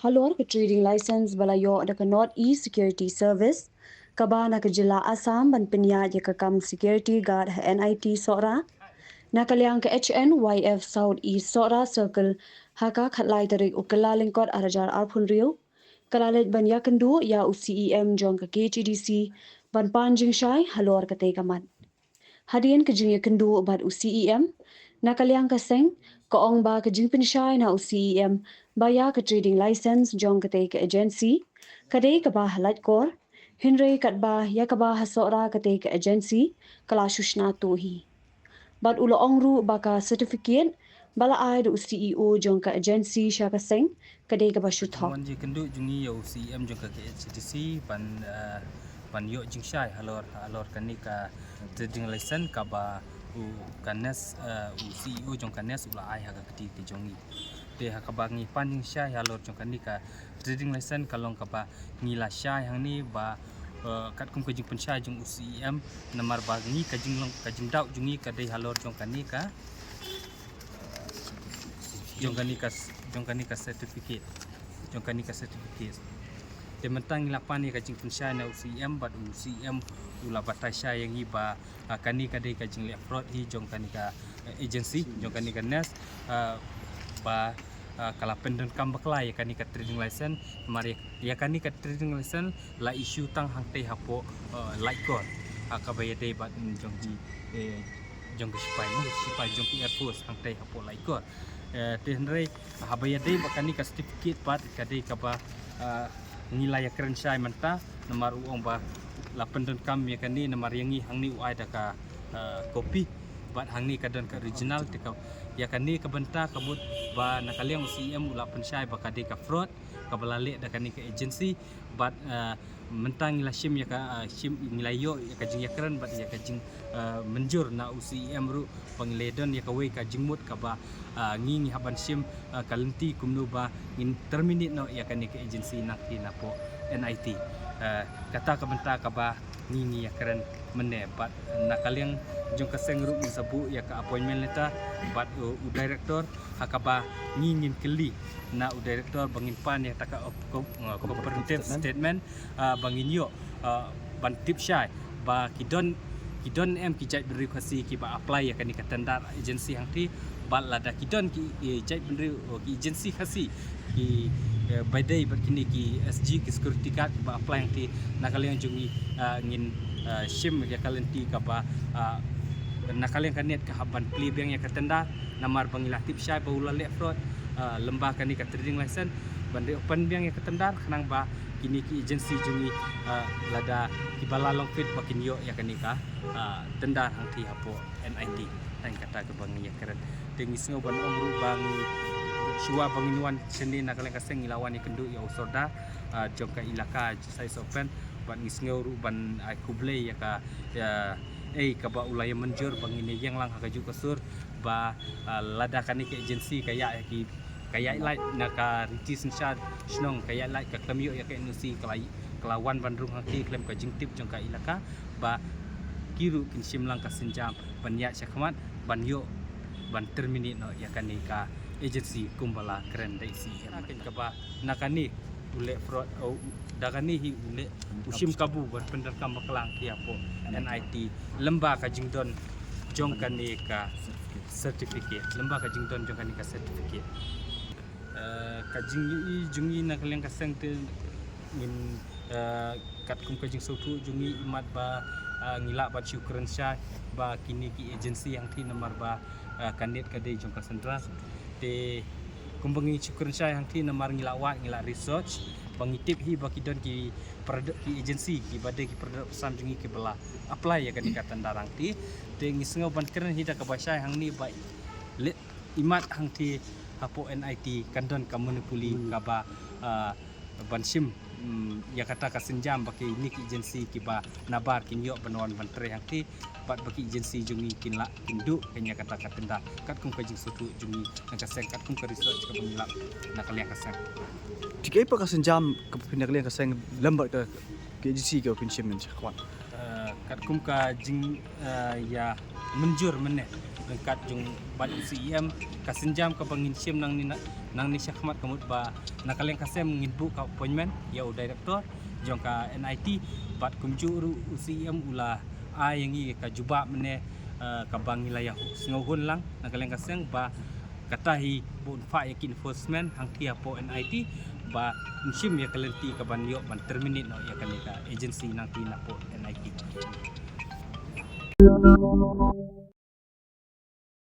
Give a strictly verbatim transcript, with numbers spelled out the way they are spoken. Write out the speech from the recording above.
Halor ka trading license ba la ïoh da ka North East Security Service, kaba na ka jylla Assam ban pynïaid ïa ka kam security guard ha N I T Sohra, na ka liang ka H N Y F South East Sohra Circle, ha ka khatlai tarik u Kyllalyngkot arhajar arphew hynriew, ka la leit ban ïakynduh ïa u C E M jong ka K H A D C ban pan jingshai halor katei ka mat. Hadien ka jingïakynduh bad u C E M, na ka liang ka seng, ka ong ba ka jingpynshai na u C E M ba ïa ka trading license jong katei ka agency ka dei kaba ha Laitkor, hynrei katba ïa kaba ha Sohra katei ka agency ka la shu shna tuh hi. Bad u la ong ruh ba ka certificate ba la ai da u C E O jong ka agency sha ka seng ka dei kaba shu thok. Wan ïakynduh jong ngi ïa u C E M jong ka K H A D C ban, eh, ban ïoh jingshai halor, halor kane ka trading license kaba u ka NEST, eh, u C E O jong ka NEST u la ai ha ka kti ka jong ngi. Te ha kaba ngi pan jingshai halor jong kane ka trading license ka long kaba ngi la shai hangne ba, eh, katkum ka jingpynshai jong u C E M, namar ba ngi ka jinglong, ka jingdaw jong ngi ka dei halor jong kane ka, jong kane ka, jong kane ka certificate, jong kane ka certificate. Te mynta ngi la pan ïa ka jingpynshai na u C E M bad u C E M u la batai shai ïa ngi ba, ah, kane ka dei ka jingleh fraud hi jong kane ka, eh, agency, jong kane ka NEST, ah, ba, ah, ka la pyndonkam bakla ïa kane ka trading license, namar ïa, ïa kane ka trading license la issue tang hangtei hapoh, eh, Laitkor, ha kaba ïadei bad, mm, jong ki, eh, jong ki sipai, no, sipai jong ki Air Force hangtei hapoh Laitkor. Eh, te hynrei haba ïadei bad kane ka certificate pat ka dei kaba, eh, ngi la ïakren shai mynta, namar u ong ba la pyndonkam ïa kane, namar ïa ngi hangne u ai da ka, eh, copy bad hangne ka don ka original. Te ka, ïa kane ka bynta ka mut ba na ka liang u C E M u la pynshai ba ka dei ka fraud kaba la leh da kane ka agency. Bad, eh, mynta ngi la shim ïa ka, eh, shim, ngi la ïoh ïa ka jingïakren bad ïa ka jing, eh, mynjur na u C E M ruh ba ngi la don ïa kawei ka jingmut kaba, eh, ngi, ngi hap ban shim, eh, ka lynti kumno ba ngin terminate noh ïa kane ka agency na ki napoh N I T. Eh, kata ka bynta kaba ngi, ngi ïakren mynne bad na ka liang jong ka seng ruh ngin sa buh ïa ka appointment letter bad, eh, u director, ha kaba ngi ngin kylli na u director ba ngin pan ïa kata ka op-, co-, uh, comprehensive statement, uh, ba ngin ïoh, uh, ban tip shai ba ki don, ki don em ki jaitbynriew Khasi kiba apply ïa kane ka tender agency hangtei, bad lada ki don ki, eh, jaitbynriew, oh, ki agency Khasi ki, eh, ba dei bad kine ki S G, ki security guard kiba apply hangtei, na ka liang jong ngi, uh, ngin, uh, shim ïa ka lynti kaba, uh, na ka liang ka NEST ka hap ban plie biang ïa ka tender, namar ba ngi la tip shai ba u la leh fraud, ah, lyngba kane ka trading license, ban reopen biang ïa ka tender khnang ba kine ki agency jong ngi, ah, lada kiba la long fit ba kin ïoh ïa kane ka, ah, tender hangtei hapoh N I T. Tang kata kaba ngi ïakren. Te ngi sngew ban ong ruh ba ngi shuwa ba ngin wan shane na ka liang ka seng ngi la wan ïakynduh ïa u sordar, ah, jong ka ilaka Jaisalmer, bad ngi sngew ruh ban ai khublei ïa ka, ïa, eh, kaba u la ïa mynjur ba ngin ïeng lang ha kajuh ka sur ba, ah, lada kane ka agency ka ïaid ki, ka ïaid lait na ka riti synshar shnong, ka ïaid lait, ka khlem ïoh ïa ka N O C, ka la, ka la wan ban rung hangtei khlem ka jingtip jong ka ilaka, ba ki ruh kin shim lang ka sienjam ban ïaid shakhmat ban ïoh ban terminate noh ïa kane ka agency kumba la kren da i C E M. Kaba na kane u leh fraud, oh, da kane hi u leh, u shim kabu ban pyndonkam bakla hangtei hapoh N I T lyngba ka jingdon jong kane ka certificate, lyngba ka jingdon jong kane ka certificate. Eh, ka jingïohi jong ngi na ka liang ka seng te ngin, eh, katkum ka jingsngewthuh jong ngi, imat ba, eh, ngi lah ban shu kren shai ba kine ki agency hangtei namar ba, eh, ka NEST ka dei jong ka central. Te kumba ngi shu kren shai hangtei namar ngi la wad, ngi la research, ba ngi tip hi ba ki don ki product, ki agency kiba dei ki product sam jong ngi kiba la apply ïa kane ka tender hangtei. Te ngi sngew ban kren hi da kaba shai hangne ba leh imat hangtei hapoh N I T kan don ka monopoly kaba, ah, ban shim, mm, ïa kata ka sienjam ba kine ki agency kiba nabar kin ïoh ban wan ban trei hangtei, bad ba ki agency jong ngi kin lah kin duh ïa kata ka tender katkum ka jingsngewthuh jong ngi na ka seng, katkum ka research kaba ngi lap na ka liang ka seng. Te kaei pat ka sienjam kaba phi na ka liang ka seng lem bad ka, ka agency kaba phin shim mynshwa? Eh, katkum ka jing, eh, ïa mynjur mynne ryngkat jong bad u C E M, ka sienjam kaba ngin shim nangne na, nangne shakhmat ka mut ba na ka liang ka sem ngin buh ka appointment ïa u director jong ka N I T, bad kumjuh ruh u C E M u la ai ïa ngi ka jubab mynne, eh, kaba ngi la ïa sngewhun lang na ka liang ka seng ba kata hi ba un phah ïa ki enforcement hangtei hapoh N I T ba un shim ïa ka lynti kaban ïoh ban terminate noh ïa kane ka agency nangtei napoh N I T.